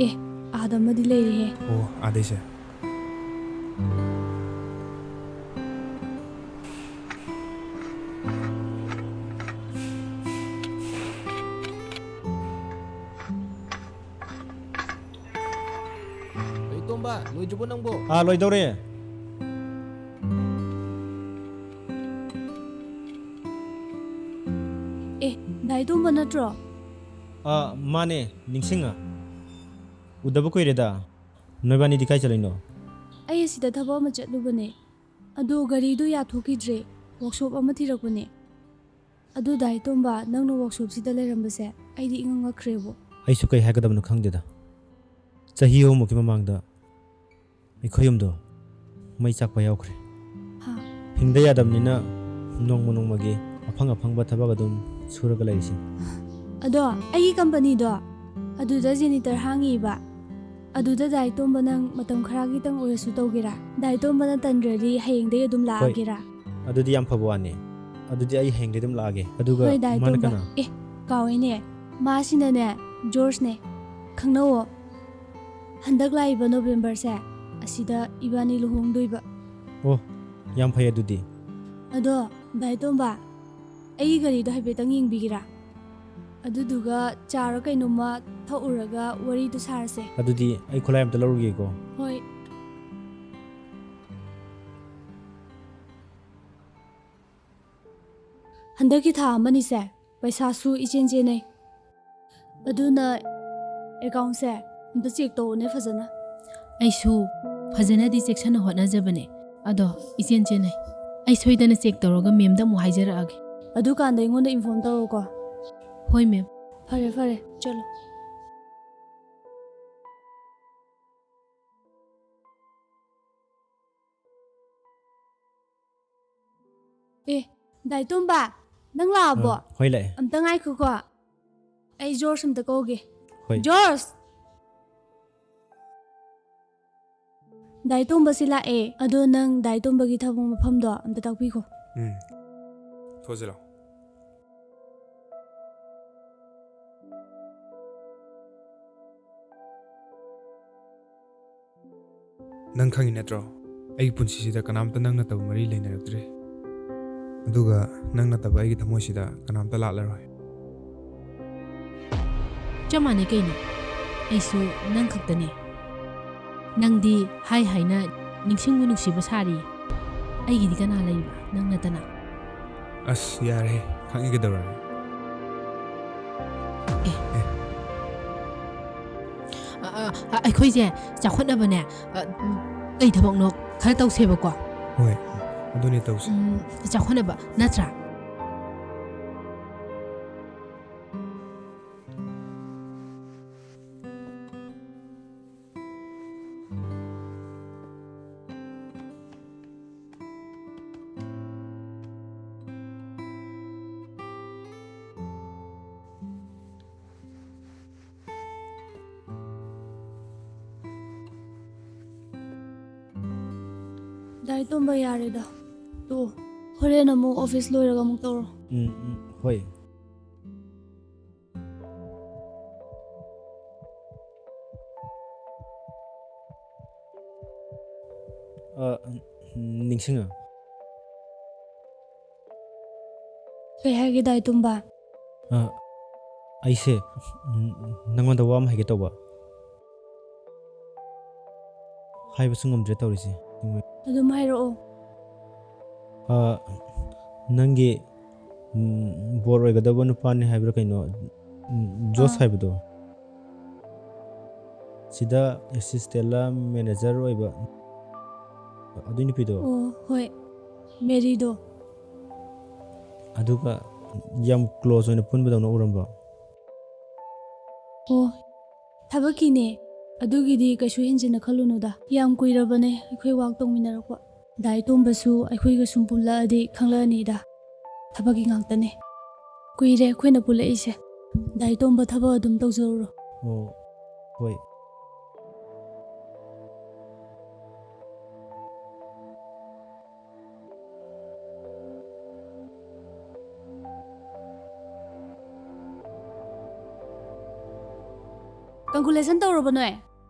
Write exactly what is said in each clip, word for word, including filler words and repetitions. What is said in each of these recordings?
ꯑꯦ, ꯑꯥꯗ ꯑꯃꯗꯤ ꯂꯩꯔꯦꯍꯦ꯫ ꯑꯣ, ꯑꯥꯗꯩꯁꯦ꯫ ꯑꯩ ꯇꯣꯝꯕ, ꯂꯣꯏꯗ꯭ꯔꯤꯕꯣ ꯅꯪꯕꯣ? ꯑꯥ, ꯂꯣꯏꯗꯧꯔꯦ꯫ ꯑꯦ, ꯗꯥ ꯏꯇꯣꯝꯕ ꯅꯠꯇ꯭ꯔꯣ? ꯑꯥ, ꯃꯥꯅꯦ, ꯅꯤꯡꯁꯤꯡꯉ꯫ ꯎꯗꯕ ꯀꯨꯏꯔꯦꯗ꯫ ꯅꯣꯏꯕꯥꯅꯤꯗꯤ ꯀꯥꯏ ꯆꯠꯂꯤꯅꯣ? ꯑꯩ ꯑꯁꯤꯗ ꯊꯕꯛ ꯑꯃ ꯆꯠꯂꯨꯕꯅꯦ꯫ ꯑꯗꯣ ꯒꯥꯔꯤꯗꯣ ꯌꯥꯊꯣꯛꯈꯤꯗ꯭ꯔꯦ꯫ ꯋꯥꯛꯁꯣꯞ ꯑꯃ ꯊꯤꯔꯛꯄꯅꯦ꯫ ꯑꯗꯨ ꯗꯥ ꯏꯇꯣꯝꯕ, ꯅꯪꯅ ꯋꯥꯛꯁꯣꯞꯁꯤꯗ ꯂꯩꯔꯝꯕꯁꯦ ꯑꯩꯗꯤ ꯏꯉꯛ ꯉꯛꯈ꯭ꯔꯦꯕꯣ꯫ ꯑꯩꯁꯨ ꯀꯩ ꯍꯥꯏꯒꯗꯕꯅꯣ ꯈꯪꯗꯦꯗ꯫ ꯆꯍꯤ ꯑꯍꯨꯝꯃꯨꯛꯀꯤ ꯃꯃꯥꯡꯗ ꯑꯩꯈꯣꯏ ꯌꯨꯝꯗꯣ ꯃꯩ ꯆꯥꯛꯄ ꯌꯥꯎꯈ꯭ꯔꯦ꯫ ꯍꯥ? ꯍꯤꯡꯗ ꯌꯥꯗꯕꯅꯤꯅ ꯅꯣꯡꯃ ꯅꯣꯡꯃꯒꯤ ꯑꯐꯪ ꯑꯐꯪꯕ ꯊꯕꯛ ꯑꯗꯨꯝ ꯁꯨꯔꯒ ꯂꯩꯔꯤꯁꯤꯅꯤ꯫ ꯑꯗꯣ ꯑꯩꯒꯤ ꯀꯝꯄꯅꯤꯗꯣ ꯑꯗꯨꯗ ꯖꯦꯅꯤꯇꯔ ꯍꯥꯡꯉꯤꯕ꯫ ꯑꯗꯨꯗ ꯗꯥ ꯏꯇꯣꯝꯕ ꯅꯪ ꯃꯇꯝ ꯈꯔꯒꯤꯇꯪ ꯑꯣꯏꯔꯁꯨ ꯇꯧꯒꯦꯔꯥ? ꯗꯥ ꯏꯇꯣꯝꯕꯅ ꯇꯟꯗ꯭ꯔꯗꯤ ꯍꯌꯦꯡꯗꯩ ꯑꯗꯨꯝ ꯍꯣꯏ꯫ ꯂꯥꯛꯑꯒꯦꯔꯥ? ꯑꯗꯨꯗꯤ ꯌꯥꯝ ꯐꯕ ꯋꯥꯅꯤ꯫ ꯑꯗꯨꯗꯤ ꯑꯩ ꯍꯌꯦꯡꯗꯩ ꯑꯗꯨꯝ ꯂꯥꯛꯑꯒꯦ꯫ ꯑꯗꯨꯒ ꯍꯣꯏ, ꯗꯥ ꯃꯥꯅ ꯏꯇꯣꯝꯕ꯫ ꯀꯅꯥ? ꯑꯦ, ꯀꯥꯎꯏꯅꯦ꯫ ꯃꯥꯁꯤꯅꯅꯦ, ꯖꯣꯔꯖꯅꯦ꯫ ꯈꯪꯅꯧꯋꯣ꯫ ꯍꯟꯗꯛ ꯂꯥꯛꯏꯕ ꯅꯣꯕꯦꯝꯕꯔꯁꯦ, ꯑꯁꯤꯗ ꯏꯕꯥꯅꯤ ꯂꯨꯍꯣꯡꯗꯣꯏꯕ꯫ ꯑꯣ, ꯌꯥꯝ ꯐꯩ ꯑꯗꯨꯗꯤ꯫ ꯑꯗꯣ, ꯗꯥ ꯏꯇꯣꯝꯕ, ꯑꯩꯒꯤ ꯒꯥꯔꯤꯗꯣ ꯍꯥꯏꯐꯦꯠꯇꯪ ꯌꯦꯡꯕꯤꯒꯦꯔꯥ? ꯑꯗꯨꯗꯨꯒ ꯆꯥꯔ ꯀꯩꯅꯣꯝꯃ ꯊꯛꯎꯔꯒ ꯋꯥꯔꯤꯗꯣ ꯁꯥꯔꯁꯦ꯫ ꯑꯗꯨꯗꯤ ꯑꯩ ꯈꯨꯠꯂꯥꯏ ꯑꯝꯇ ꯂꯧꯔꯨꯒꯦꯀꯣ꯫ ꯍꯣꯏ꯫ ꯍꯟꯗꯛꯀꯤ ꯊꯥ ꯑꯃꯅꯤꯁꯦ ꯄꯩꯁꯥꯁꯨ ꯏꯆꯦꯟ ꯆꯦꯟꯅꯩ꯫ ꯑꯗꯨꯅ ꯑꯦꯀꯥꯎꯟꯁꯦ ꯑꯝꯇ ꯆꯦꯛ ꯇꯧꯑꯣꯅꯦ ꯐꯖꯅ꯫ ꯑꯩꯁꯨ ꯐꯖꯅꯗꯤ ꯆꯦꯛꯁꯟꯅ ꯍꯣꯠꯅꯖꯕꯅꯦ꯫ ꯑꯗꯣ ꯏꯆꯦꯟ ꯆꯦꯟꯅꯩ꯫ ꯑꯩ ꯁꯣꯏꯗꯅ ꯆꯦꯛ ꯇꯧꯔꯒ ꯃꯦꯝꯗ ꯑꯃꯨꯛ ꯍꯥꯏꯖꯔꯛꯑꯒꯦ꯫ ꯑꯗꯨꯀꯥꯟꯗ ꯑꯩꯉꯣꯟꯗ ꯏꯟꯐꯣꯔꯝ ꯇꯧꯔꯛꯎꯀꯣ꯫ ꯍꯣꯏ, ꯃꯦꯝ꯫ ꯐꯔꯦ, ꯐꯔꯦ, ꯆꯠꯂꯣ꯫ ꯑꯦ, ꯗꯥꯏꯇꯣꯝꯕ, ꯅꯪ ꯂꯥꯛꯑꯕꯣ? ꯑ, ꯍꯣꯏ, ꯂꯥꯛꯑꯦ꯫ ꯑꯝꯇ ꯉꯥꯏꯈꯣꯀꯣ, ꯑꯩ ꯖꯣꯔꯖ ꯑꯝꯇ ꯀꯧꯒꯦ꯫ ꯍꯣꯏ꯫ ꯖꯣꯔꯖ! ꯗꯥꯏꯇꯣꯝꯕꯁꯤ ꯂꯥꯛꯑꯦ, ꯑꯗꯣ ꯅꯪ ꯗꯥꯏꯇꯣꯝꯕꯒꯤ ꯊꯕꯛ ꯃꯐꯝꯗꯣ ꯑꯝꯇ ꯇꯥꯛꯄꯤꯈꯣ꯫ ꯎꯝ, ꯊꯣꯛꯑꯁꯤ ꯂꯥꯛꯑꯣ꯫ ꯅꯪ ꯈꯪꯉꯤ ꯅꯠꯇ꯭ꯔꯣ? ꯑꯩꯒꯤ ꯄꯨꯟꯁꯤꯁꯤꯗ ꯀꯅꯥꯝꯇ ꯅꯪ ꯅꯠꯇꯕ ꯃꯔꯤ ꯂꯩꯅꯔꯛꯇ꯭ꯔꯦ꯫ ꯑꯗꯨꯒ ꯅꯪ ꯅꯠꯇꯕ ꯑꯩꯒꯤ ꯊꯃꯣꯏꯁꯤꯗ ꯀꯅꯥꯝꯇ ꯂꯥꯠꯂꯔꯣꯏ꯫ ꯆꯞ ꯃꯥꯟꯅꯩ ꯀꯩꯅꯣ, ꯑꯩꯁꯨ ꯅꯪ ꯈꯛꯇꯅꯦ꯫ ꯅꯪꯗꯤ ꯍꯥꯏ ꯍꯥꯏꯅ ꯅꯤꯡꯁꯤꯡꯕ ꯅꯨꯡꯁꯤꯕ ꯁꯥꯔꯤ꯫ ꯑꯩꯒꯤꯗꯤ ꯀꯅꯥ ꯂꯩꯕ, ꯅꯪ ꯅꯠꯇꯅ? ꯑꯁ, ꯌꯥꯔꯦ, ꯈꯪꯉꯤ ꯀꯩꯗꯧꯔꯒꯦ? ꯑꯦ꯫ ꯑꯦ꯫ ꯑ, ꯑ, ꯑ, ꯑꯩꯈꯣꯏꯁꯦ ꯆꯥꯎꯈꯠꯅꯕꯅꯦ, ꯑ, ꯀꯩ ꯊꯕꯛꯅꯣ ꯈꯔ ꯇꯧꯁꯦꯕꯀꯣ꯫ ꯍꯣꯏ, ꯑꯗꯨꯅꯦ ꯇꯧꯁꯦ꯫ ꯎꯝ, ꯆꯥꯎꯈꯠꯅꯕ ꯅꯠꯇ꯭ꯔꯥ? ꯗꯥ ꯏꯇꯣꯝꯕ, ꯌꯥꯔꯦꯗ꯫ ꯇꯣ, ꯍꯣꯔꯦꯟ ꯑꯃꯨꯛ ꯑꯣꯐꯤꯁ ꯂꯣꯏꯔꯒ ꯑꯃꯨꯛ ꯇꯧꯔꯣ꯫ ꯎꯝ, ꯎꯝ, ꯍꯣꯏ꯫ ꯑ, ꯅꯤꯡꯁꯤꯡꯉ꯫ ꯀꯩ ꯍꯥꯏꯒꯦ, ꯗꯥ ꯏꯇꯣꯝꯕ? ꯑ, ꯑꯩꯁꯦ, ꯎꯝ, ꯅꯪꯉꯣꯟꯗ ꯋꯥ ꯑꯃ ꯍꯥꯏꯒꯦ ꯇꯧꯕ꯫ ꯍꯥꯏꯕꯁꯨ ꯉꯝꯗ꯭ꯔꯦ ꯇꯧꯔꯤꯁꯦ꯫ ꯑꯗꯨꯝ ꯍꯥꯏꯔꯛꯑꯣ꯫ ꯑ, ꯅꯪꯒꯤ, ꯎꯝ, ꯕꯣꯔ ꯑꯣꯏꯒꯗꯕ ꯅꯨꯄꯥꯅꯤ ꯍꯥꯏꯕ꯭ꯔꯥ ꯀꯩꯅꯣ, ꯎꯝ, ꯖꯣꯁ ꯑꯥ꯫ ꯍꯥꯏꯕꯗꯣ꯫ ꯁꯤꯗ ꯑꯦꯁꯤꯁꯇꯦꯟꯂ ꯃꯦꯅꯦꯖꯔ ꯑꯣꯏꯕ ꯑꯗꯨꯏ ꯅꯨꯄꯤꯗꯣ? ꯑꯣ, ꯍꯣꯏ, ꯃꯦꯔꯤꯗꯣ꯫ ꯑꯗꯨꯒ ꯌꯥꯝ ꯀ꯭ꯂꯣꯖ ꯑꯣꯏꯅ ꯄꯨꯟꯕꯗꯧꯅ ꯎꯔꯝꯕ? ꯑꯣ, ꯊꯕꯛꯀꯤꯅꯦ꯫ ꯑꯗꯨꯒꯤꯗꯤ ꯀꯩꯁꯨ ꯍꯦꯟꯖꯤꯟꯅ ꯈꯜꯂꯨꯅꯨꯗ꯫ ꯌꯥꯝ ꯀꯨꯏꯔꯕꯅꯦ ꯑꯩꯈꯣꯏ ꯋꯥꯛ ꯇꯧꯃꯤꯟꯅꯔꯛꯄ꯫ ꯗꯥ ꯏꯇꯣꯝꯕꯁꯨ ꯑꯩꯈꯣꯏꯒ ꯁꯨꯝ ꯄꯨꯜꯂꯛꯑꯗꯤ ꯈꯪꯂꯛꯑꯅꯤꯗ꯫ ꯊꯕꯛꯀꯤ ꯉꯥꯛꯇꯅꯦ꯫ ꯀꯨꯏꯔꯦ ꯑꯩꯈꯣꯏꯅ ꯄꯨꯜꯂꯛꯏꯁꯦ꯫ ꯗꯥ ꯏꯇꯣꯝꯕ ꯊꯕꯛ ꯑꯗꯨꯝ ꯇꯧꯖꯔꯨꯔꯣ꯫ ꯑꯣ, ꯍꯣꯏ꯫ ꯀꯜꯀꯨꯂꯦꯁꯟ ꯇꯧꯔꯕꯣ ꯅꯣꯏ?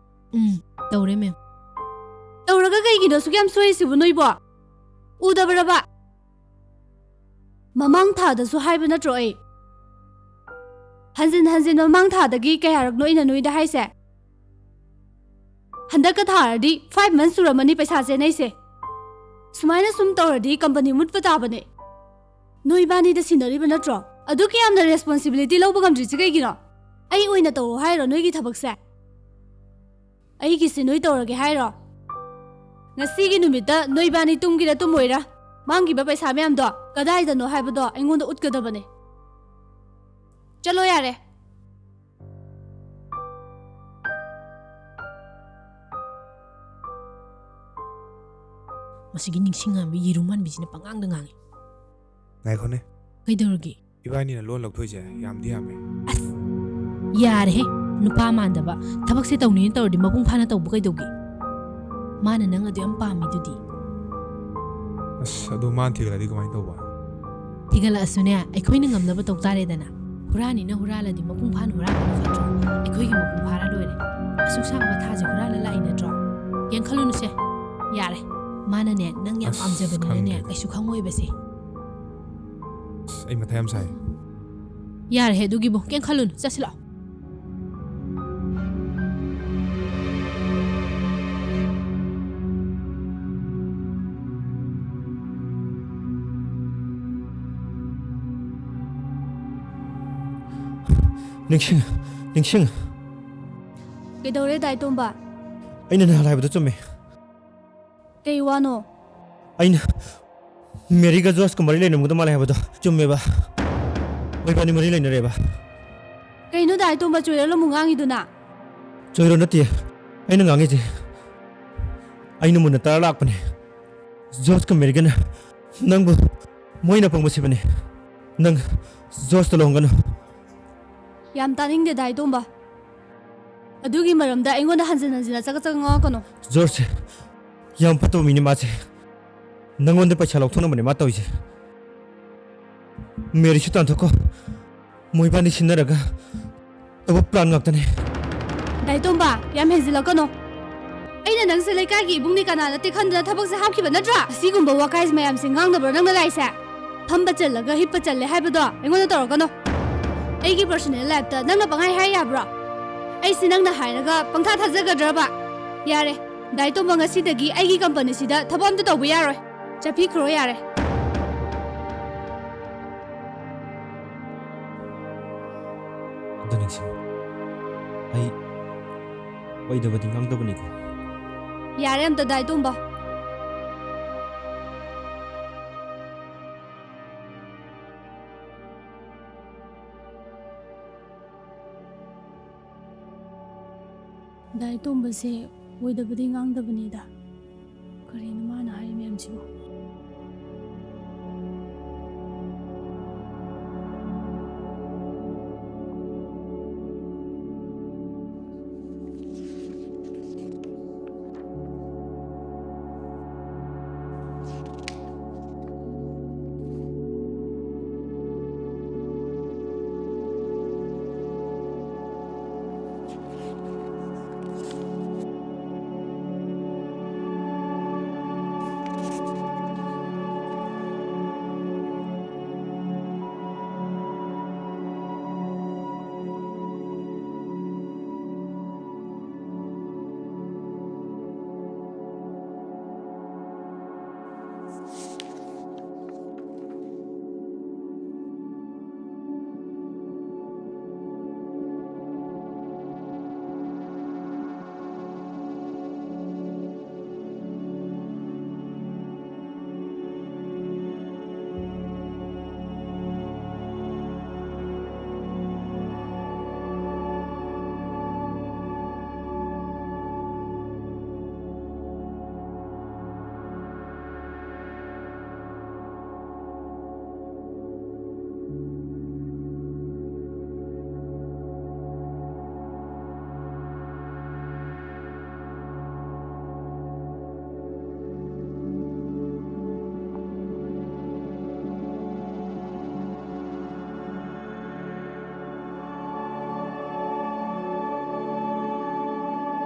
ꯎꯝ, ꯇꯧꯔꯦ, ꯃꯦꯝ꯫ ꯀꯩꯅꯣ ꯑꯁꯨꯛ ꯌꯥꯝ ꯁꯣꯏꯔꯤꯁꯤꯕꯨ ꯅꯣꯏꯕꯣ? ꯎꯗꯕ꯭ꯔꯕ? ꯃꯃꯥꯡ ꯊꯥꯗꯁꯨ ꯍꯥꯏꯕ ꯅꯠꯇ꯭ꯔꯣ ꯑꯩ? ꯍꯟꯖꯤꯟ ꯍꯟꯖꯤꯟ ꯃꯃꯥꯡ ꯊꯥꯗꯒꯤ ꯀꯌꯥꯔꯛꯅꯣ ꯑꯩꯅ ꯅꯣꯏꯗ ꯍꯥꯏꯁꯦ? ꯍꯟꯗꯛꯀ ꯊꯥꯔꯗꯤ five months ꯁꯨꯔꯝꯃꯅꯤ ꯄꯩꯁꯥ ꯆꯦꯟꯅꯩꯁꯦ꯫ ꯁꯨꯃꯥꯏꯅ ꯁꯨꯝ ꯇꯧꯔꯗꯤ company ꯃꯨꯠꯄ ꯇꯥꯕꯅꯦ꯫ ꯅꯣꯏ ꯏꯕꯥꯅꯤꯗ ꯁꯤꯟꯅꯔꯤꯕ ꯅꯠꯇ꯭ꯔꯣ? ꯑꯗꯨꯛ ꯌꯥꯝꯅ responsibility ꯂꯧꯕ ꯉꯝꯗ꯭ꯔꯤꯁꯦ ꯀꯩꯒꯤꯅꯣ? ꯑꯩ ꯑꯣꯏꯅ ꯇꯧꯔꯣ ꯍꯥꯏꯔꯣ ꯅꯣꯏꯒꯤ ꯊꯕꯛꯁꯦ? ꯑꯩꯒꯤꯁꯦ ꯅꯣꯏ ꯇꯧꯔꯒꯦ ꯍꯥꯏꯔꯣ? ꯉꯁꯤꯒꯤ ꯅꯨꯃꯤꯠꯇ ꯅꯣꯏ ꯏꯕꯥꯅꯤ ꯇꯨꯝꯒꯦꯔꯥ ꯇꯨꯝꯃꯣꯏꯔꯥ, ꯃꯥꯡꯈꯤꯕ ꯄꯩꯁꯥ ꯃꯌꯥꯝꯗꯣ ꯀꯗꯥꯏꯗꯅꯣ ꯍꯥꯏꯕꯗꯣ ꯑꯩꯉꯣꯟꯗ ꯎꯠꯀꯗꯕꯅꯦ꯫ ꯆꯠꯂꯣ ꯌꯥꯔꯦ꯫ ꯃꯁꯤꯒꯤ ꯅꯤꯡꯁꯤꯡꯉꯥꯟꯕꯤ ꯌꯦꯔꯨꯝ ꯃꯥꯟꯕꯤꯁꯤꯅ ꯄꯉꯥꯡꯗ ꯉꯥꯡꯉꯤ꯫ ꯉꯥꯏꯈꯣꯅꯦ꯫ ꯀꯩꯗꯧꯔꯒꯦ? ꯏꯕꯥꯅꯤꯅ ꯂꯣꯟ ꯂꯧꯊꯣꯛꯏꯁꯦ ꯌꯥꯝꯗꯤ ꯌꯥꯝꯃꯦ꯫ ꯑꯁ! ꯌꯥꯔꯦꯍꯦ, ꯅꯨꯄꯥ ꯃꯥꯟꯗꯕ꯫ ꯊꯕꯛꯁꯦ ꯇꯧꯅꯤꯅ ꯇꯧꯔꯗꯤ ꯃꯄꯨꯡ ꯐꯥꯅ ꯇꯧꯕ ꯀꯩꯗꯧꯒꯦ? ꯃꯥꯅ ꯅꯪ ꯑꯗꯨ ꯌꯥꯝ ꯄꯥꯝꯃꯤꯗꯨꯗꯤ꯫ ꯑꯁ, ꯑꯗꯣ ꯃꯥꯅ ꯊꯤꯒꯠꯂꯗꯤ ꯀꯃꯥꯏꯅ ꯇꯧꯕ? ꯊꯤꯒꯠꯂꯛꯑꯁꯨꯅꯦ, ꯑꯩꯈꯣꯏꯅ ꯉꯝꯅꯕ ꯇꯧ ꯇꯥꯔꯦꯗꯅ꯫ ꯍꯨꯔꯥꯟꯅꯤꯅ ꯍꯨꯔꯥꯜꯂꯗꯤ ꯃꯄꯨꯡ ꯐꯥꯅ ꯍꯨꯔꯥꯟꯕꯅ ꯐꯠꯇ꯭ꯔꯣ? ꯑꯩꯈꯣꯏꯒꯤ ꯃꯄꯨꯡ ꯐꯥꯔ ꯂꯣꯏꯔꯦ꯫ ꯑꯁꯨꯛ ꯁꯥꯡꯕ ꯊꯥꯁꯦ ꯍꯨꯔꯥꯜꯂ ꯂꯥꯛꯏ ꯅꯠꯇ꯭ꯔꯣ? ꯀꯩꯝ ꯈꯜꯂꯨꯅꯨꯁꯦ꯫ ꯌꯥꯔꯦ꯫ ꯃꯥꯅꯅꯦ, ꯅꯪ ꯌꯥꯝ ꯑꯁ, ꯄꯥꯝꯖꯕꯅꯤꯅꯅꯦ, ꯈꯪꯗꯦꯗ꯫ ꯀꯩꯁꯨ ꯈꯪꯉꯣꯏꯕꯁꯦ꯫ ꯑꯁ, ꯑꯩ ꯃꯊꯥ ꯌꯥꯝ ꯁꯥꯏ꯫ ꯌꯥꯔꯦꯍꯦ ꯑꯗꯨꯒꯤꯕꯨ, ꯀꯩꯝ ꯈꯜꯂꯨꯅꯨ, ꯆꯠꯁꯤ ꯂꯥꯛꯑꯣ꯫ ꯅꯤꯡꯁꯤꯡ, ꯅꯤꯡꯁꯤꯡ꯫ ꯀꯩꯗꯧꯔꯦ ꯗꯥꯏ ꯇꯣꯝꯕ? ꯑꯩꯅ ꯅꯍꯥꯟ ꯍꯥꯏꯕꯗꯣ ꯆꯨꯝꯃꯦ꯫ ꯀꯩ ꯋꯥꯅꯣ? ꯑꯩꯅ ꯃꯦꯔꯤꯒ ꯖꯣꯁꯀ ꯃꯔꯤ ꯂꯩꯅꯕꯗ ꯃꯥꯜꯂꯦ ꯍꯥꯏꯕꯗꯣ ꯆꯨꯝꯃꯦꯕ꯫ ꯃꯣꯏꯕꯥꯅꯤ ꯃꯔꯤ ꯂꯩꯅꯔꯦꯕ꯫ ꯀꯩꯅꯣ ꯗꯥꯏ ꯇꯣꯝꯕ ꯆꯣꯏꯔ ꯂꯨꯝꯃꯨ ꯉꯥꯡꯉꯤꯗꯨꯅ? ꯆꯣꯏꯔꯣ ꯅꯠꯇꯦ ꯑꯩꯅ ꯉꯥꯡꯉꯤꯁꯦ꯫ ꯑꯩꯅ ꯃꯨꯟꯅ ꯇꯥꯔ ꯂꯥꯛꯄꯅꯦ꯫ ꯖꯣꯁꯀ ꯃꯦꯔꯤꯒꯅ ꯅꯪꯕꯨ ꯃꯣꯏꯅ ꯄꯪꯕ ꯁꯤꯕꯅꯦ꯫ ꯅꯪ ꯖꯣꯁꯇ ꯂꯨꯍꯣꯡꯒꯅꯨ꯫ ꯌꯥꯝ ꯇꯥꯅꯤꯡꯗꯦ ꯗꯥꯏ ꯇꯣꯝꯕ꯫ ꯑꯗꯨꯒꯤ ꯃꯔꯝꯗ ꯑꯩꯉꯣꯟꯗ ꯍꯟꯖꯤꯟ ꯍꯟꯖꯤꯟꯅ ꯆꯒꯠ ꯆꯒꯠ ꯉꯥꯡꯉꯛꯀꯅꯨ꯫ ꯖꯣꯔꯖꯁꯦ ꯌꯥꯝ ꯐꯠꯇꯕ ꯃꯤꯅꯦ ꯃꯥꯁꯦ꯫ ꯅꯪꯉꯣꯟꯗ ꯄꯩꯁꯥ ꯂꯧꯊꯣꯛꯅꯕꯅꯦ ꯃꯥ ꯇꯧꯔꯤꯁꯦ꯫ ꯃꯦꯔꯤꯁꯨ ꯇꯥꯟꯊꯣꯛꯈꯣ꯫ ꯃꯣꯏꯕꯥꯅꯤ ꯁꯤꯟꯅꯔꯒ ꯇꯧꯕ plan ꯉꯥꯛꯇꯅꯦ꯫ ꯗꯥꯏ ꯇꯣꯝꯕ, ꯌꯥꯝ ꯍꯦꯟꯖꯤꯜꯂꯛꯀꯅꯨ꯫ ꯑꯩꯅ ꯅꯪꯁꯦ ꯂꯩꯀꯥꯏꯒꯤ ꯏꯕꯨꯡꯅꯤ ꯀꯅꯥ ꯅꯠꯇꯦ ꯈꯟꯗꯅ ꯊꯕꯛꯁꯦ ꯍꯥꯞꯈꯤꯕ ꯅꯠꯇ꯭ꯔꯥ? ꯑꯁꯤꯒꯨꯝꯕ ꯋꯥꯀꯥꯏ ꯃꯌꯥꯝꯁꯦ ꯉꯥꯡꯅꯕ꯭ꯔꯣ ꯅꯪꯅ ꯂꯥꯛꯏꯁꯦ? ꯐꯝꯕ ꯆꯜꯂꯒ ꯍꯤꯞꯄ ꯆꯜꯂꯦ ꯍꯥꯏꯕꯗꯣ ꯑꯩꯉꯣꯟꯗ ꯇꯧꯔꯛꯀꯅꯣ꯫ ꯑꯩꯒꯤ personal lifeꯇ ꯅꯪꯅ ꯄꯪꯍꯥꯏ ꯍꯥꯏ ꯌꯥꯕ꯭ꯔꯣ? ꯑꯩꯁꯤ ꯅꯪꯅ ꯍꯥꯏꯔꯒ ꯄꯪꯊꯥ ꯊꯥꯖꯒꯗ꯭ꯔꯕ? ꯌꯥꯔꯦ, ꯗꯥꯏ ꯇꯣꯝꯕ ꯉꯁꯤꯗꯒꯤ ꯑꯩꯒꯤ companyꯁꯤꯗ ꯊꯕꯛ ꯑꯝꯇ ꯇꯧꯕ ꯌꯥꯔꯣꯏ꯫ ꯆꯠꯄꯤꯈ꯭ꯔꯣ ꯌꯥꯔꯦ꯫ ꯑꯗꯨ ꯅꯤꯡꯁꯤꯡꯉꯨ, ꯑꯩ ꯑꯣꯏꯗꯕꯗꯤ ꯉꯥꯡꯗꯕꯅꯤꯀꯣ꯫ ꯌꯥꯔꯦ ꯑꯝꯇ ꯗꯥꯏ ꯇꯣꯝꯕ꯫ ꯗꯥꯏ ꯇꯣꯝꯕꯁꯦ ꯑꯣꯏꯗꯕꯗꯤ ꯉꯥꯡꯗꯕꯅꯤꯗ꯫ ꯀꯔꯤꯅꯣ ꯃꯥꯅ ꯍꯥꯏꯔꯤ ꯃꯌꯥꯝꯁꯤꯕꯨ?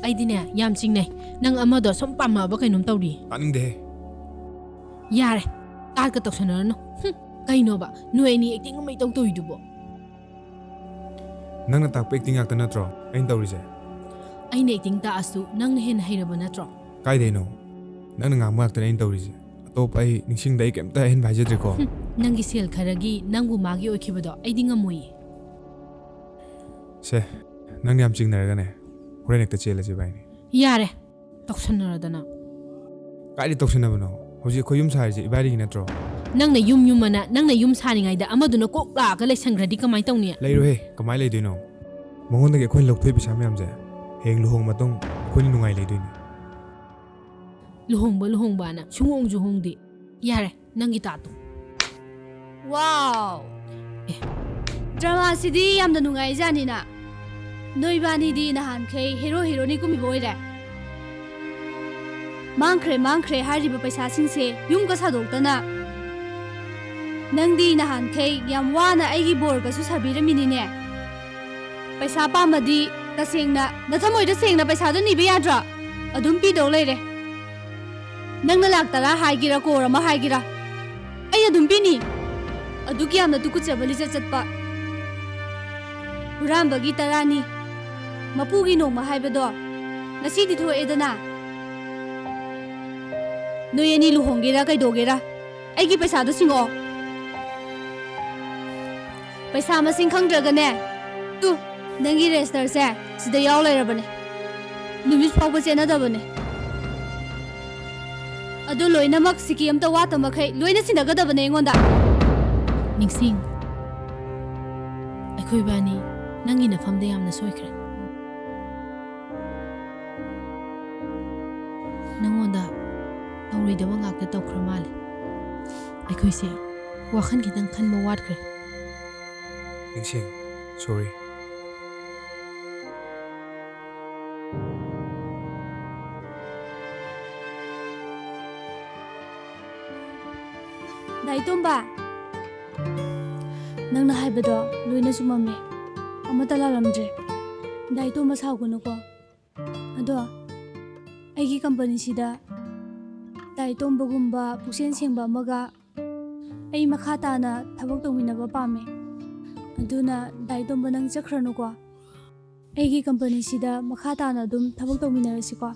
ꯑꯩꯗꯤꯅꯦ, ꯌꯥꯝ ꯆꯤꯡꯅꯩ꯫ ꯅꯪ ꯑꯃꯗꯣ ꯁꯨꯝ ꯄꯥꯝꯃꯛꯑꯕ ꯀꯩꯅꯣꯝ ꯇꯧꯔꯤ꯫ ꯇꯥꯅꯤꯡꯗꯦꯍꯦ꯫ ꯌꯥꯔꯦ, ꯇꯥꯠꯀ ꯇꯧꯁꯟꯅꯔꯅꯨ꯫ ꯍꯨꯝ, ꯀꯩꯅꯣꯕ, ꯅꯣꯏ ꯑꯅꯤ ꯑꯦꯛꯇꯤꯡ ꯑꯃ ꯏꯇꯧ ꯇꯧꯔꯤꯗꯨꯕꯣ? ꯅꯪꯅ ꯇꯥꯛꯄ ꯑꯦꯛꯇꯤꯡ ꯉꯥꯛꯇ ꯅꯠꯇ꯭ꯔꯣ ꯑꯩꯅ ꯇꯧꯔꯤꯁꯦ? ꯑꯩꯅ ꯑꯦꯛꯇꯤꯡ ꯇꯥꯛꯑꯁꯨ ꯅꯪꯅ ꯍꯦꯟꯅ ꯍꯩꯔꯕ ꯅꯠꯇ꯭ꯔꯣ? ꯀꯥꯏꯗꯩꯅꯣ? ꯅꯪꯅ ꯉꯥꯡꯕ ꯉꯥꯛꯇꯅꯦ ꯑꯩꯅ ꯇꯧꯔꯤꯁꯦ꯫ ꯑꯇꯣꯞꯄ ꯑꯩ ꯅꯤꯡꯁꯤꯡꯗ ꯑꯩ ꯀꯩꯝꯇ ꯑꯍꯦꯟꯕ ꯍꯥꯏꯖꯗ꯭ꯔꯦꯀꯣ꯫ ꯍꯨꯝ, ꯅꯪꯒꯤ ꯁꯦꯜ ꯈꯔꯒꯤ ꯅꯪꯕꯨ ꯃꯥꯒꯤ ꯑꯣꯏꯈꯤꯕꯗꯣ ꯑꯩꯗꯤ ꯉꯝꯃꯣꯏꯌꯦ꯫ ꯁꯦ, ꯅꯪ ꯌꯥꯝ ꯆꯤꯡꯅꯔꯒꯅꯦ, ꯍꯣꯔꯦꯟ ꯍꯦꯛꯇ ꯆꯦꯜꯂꯁꯤ ꯏꯕꯥꯅꯤ꯫ ꯌꯥꯔꯦ, ꯇꯧꯁꯟꯅꯔꯗꯅ꯫ ꯀꯥꯏꯗ ꯇꯧꯁꯟꯅꯕꯅꯣ? ꯍꯧꯖꯤꯛ ꯑꯩꯈꯣꯏ ꯌꯨꯝ ꯁꯥꯔꯤꯁꯦ ꯏꯕꯥꯅꯤꯒꯤ ꯅꯠꯇ꯭ꯔꯣ? ꯅꯪꯅ ꯌꯨꯝ ꯌꯨꯝ ꯑꯅ, ꯅꯪꯅ ꯌꯨꯝ ꯁꯥꯔꯤꯉꯩꯗ ꯑꯃꯗꯨꯅ ꯀꯣꯛ ꯂꯥꯛꯑꯒ ꯂꯩꯁꯟꯈ꯭ꯔꯗꯤ ꯀꯃꯥꯏꯅ ꯇꯧꯅꯤ? ꯂꯩꯔꯣꯏꯍꯦ, ꯀꯃꯥꯏꯅ ꯂꯩꯗꯣꯏꯅꯣ? ꯃꯉꯣꯟꯗꯒꯤ ꯑꯩꯈꯣꯏꯅ ꯂꯧꯊꯣꯛꯏ ꯄꯩꯁꯥ ꯃꯌꯥꯝꯁꯦ ꯍꯌꯦꯡ ꯂꯨꯍꯣꯡꯕ ꯃꯇꯨꯡ ꯑꯩꯈꯣꯏꯅ ꯅꯨꯡꯉꯥꯏ ꯂꯩꯗꯣꯏꯅꯦ꯫ ꯂꯨꯍꯣꯡꯕ ꯂꯨꯍꯣꯡꯕꯅ ꯁꯨꯡꯍꯣꯡꯁꯨ ꯍꯣꯡꯗꯦ꯫ ꯌꯥꯔꯦ, ꯅꯪꯒꯤ ꯇꯥꯠꯇꯣ꯫ ꯋꯥꯎ! ꯑꯦ꯫ ꯗ꯭ꯔꯃꯥꯁꯤꯗꯤ ꯌꯥꯝꯅ ꯅꯨꯡꯉꯥꯏꯖꯥꯅꯤꯅ꯫ ꯅꯣꯏꯕꯥꯅꯤꯗꯤ ꯅꯍꯥꯟꯈꯩ ꯍꯦꯔꯣ ꯍꯦꯔꯣꯅꯤ ꯀꯨꯝꯃꯤꯕ ꯑꯣꯏꯔꯦ꯫ ꯃꯥꯡꯈ꯭ꯔꯦ, ꯃꯥꯡꯈ꯭ꯔꯦ ꯍꯥꯏꯔꯤꯕ ꯄꯩꯁꯥꯁꯤꯡꯁꯦ ꯌꯨꯝꯒ ꯁꯥꯗꯣꯛꯇꯅ꯫ ꯅꯪꯗꯤ ꯅꯍꯥꯟꯈꯩ ꯌꯥꯝ ꯋꯥꯅ ꯑꯩꯒꯤ ꯕꯣꯔꯒꯁꯨ ꯁꯥꯕꯤꯔꯝꯃꯤꯅꯤꯅꯦ꯫ ꯄꯩꯁꯥ ꯄꯥꯝꯃꯗꯤ ꯇꯁꯦꯡꯅ ꯅꯊꯃꯣꯏꯗ ꯁꯦꯡꯅ ꯄꯩꯁꯥꯗꯣ ꯅꯤꯕ ꯌꯥꯗ꯭ꯔꯣ? ꯑꯗꯨꯝ ꯄꯤꯗꯧ ꯂꯩꯔꯦ꯫ ꯅꯪꯅ ꯂꯥꯛ ꯇꯔꯥ ꯍꯥꯏꯒꯦꯔꯥ, ꯀꯣꯔ ꯑꯃ ꯍꯥꯏꯒꯦꯔꯥ, ꯑꯩ ꯑꯗꯨꯝ ꯄꯤꯅꯤ꯫ ꯑꯗꯨꯛ ꯌꯥꯝꯅ ꯇꯨꯀꯨꯠꯆꯕ ꯂꯤꯆꯠ ꯆꯠꯄ꯫ ꯍꯨꯔꯥꯟꯕꯒꯤ ꯇꯔꯥꯅꯤ, ꯃꯄꯨꯒꯤ ꯅꯣꯡꯃ ꯍꯥꯏꯕꯗꯣ ꯉꯁꯤꯗꯤ ꯊꯣꯛꯑꯦꯗꯅ꯫ ꯅꯣꯏ ꯑꯅꯤ ꯂꯨꯍꯣꯡꯒꯦꯔꯥ ꯀꯩꯗꯧꯒꯦꯔꯥ, ꯑꯩꯒꯤ ꯄꯩꯁꯥꯗꯣ ꯁꯤꯡꯉꯛꯑꯣ꯫ ꯄꯩꯁꯥ ꯃꯁꯤꯡ ꯈꯪꯗ꯭ꯔꯒꯅꯦ, ꯇꯨ, ꯅꯪꯒꯤ ꯔꯦꯖꯤꯁꯇꯔꯁꯦ ꯁꯤꯗ ꯌꯥꯎ ꯂꯩꯔꯕꯅꯦ꯫ ꯅꯨꯃꯤꯠ ꯐꯥꯎꯕ ꯆꯦꯟꯅꯗꯕꯅꯦ꯫ ꯑꯗꯨ ꯂꯣꯏꯅꯃꯛ ꯁꯤꯀꯤ ꯑꯝꯇ ꯋꯥꯠꯇ ꯃꯈꯩ ꯂꯣꯏꯅ ꯁꯤꯟꯅꯒꯗꯕꯅꯦ ꯑꯩꯉꯣꯟꯗ꯫ ꯅꯤꯡꯁꯤꯡ, ꯑꯩꯈꯣꯏ ꯏꯕꯥꯅꯤ ꯅꯪꯒꯤ ꯅꯐꯝꯗ ꯌꯥꯝꯅ ꯁꯣꯏꯈ꯭ꯔꯦ꯫ ꯅꯪꯉꯣꯟꯗ ꯇꯧꯔꯣꯏꯗꯕ ꯉꯥꯛꯇ ꯇꯧꯈ꯭ꯔ ꯃꯥꯜꯂꯦ꯫ ꯑꯩꯈꯣꯏꯁꯦ ꯋꯥꯈꯜ ꯈꯤꯇꯪ ꯈꯟꯕ ꯋꯥꯠꯈ꯭ꯔꯦ꯫ ꯅꯤꯡꯁꯤꯡ, sorry꯫ ꯗꯥ ꯏꯇꯣꯝꯕ, ꯅꯪꯅ ꯍꯥꯏꯕꯗꯣ ꯂꯣꯏꯅ ꯆꯨꯝꯃꯝꯃꯦ꯫ ꯑꯃꯠꯇ ꯂꯥꯜꯂꯝꯗ꯭ꯔꯦ꯫ ꯗꯥ ꯏꯇꯣꯝꯕ ꯁꯥꯎꯒꯅꯨꯀꯣ꯫ ꯑꯗꯣ ꯑꯩꯒꯤ ꯀꯝꯄꯅꯤꯁꯤꯗ ꯗꯥ ꯏꯇꯣꯝꯕꯒꯨꯝꯕ ꯄꯨꯛꯆꯦꯜ ꯁꯦꯡꯕ ꯑꯃꯒ ꯑꯩ ꯃꯈꯥ ꯇꯥꯅ ꯊꯕꯛ ꯇꯧꯃꯤꯟꯅꯕ ꯄꯥꯝꯃꯦ꯫ ꯑꯗꯨꯅ ꯗꯥ ꯏꯇꯣꯝꯕ, ꯅꯪ ꯆꯠꯈ꯭ꯔꯅꯨꯀꯣ꯫ ꯑꯩꯒꯤ ꯀꯝꯄꯅꯤꯁꯤꯗ ꯃꯈꯥ ꯇꯥꯅ ꯑꯗꯨꯝ ꯊꯕꯛ ꯇꯧꯃꯤꯟꯅꯔꯁꯤꯀꯣ꯫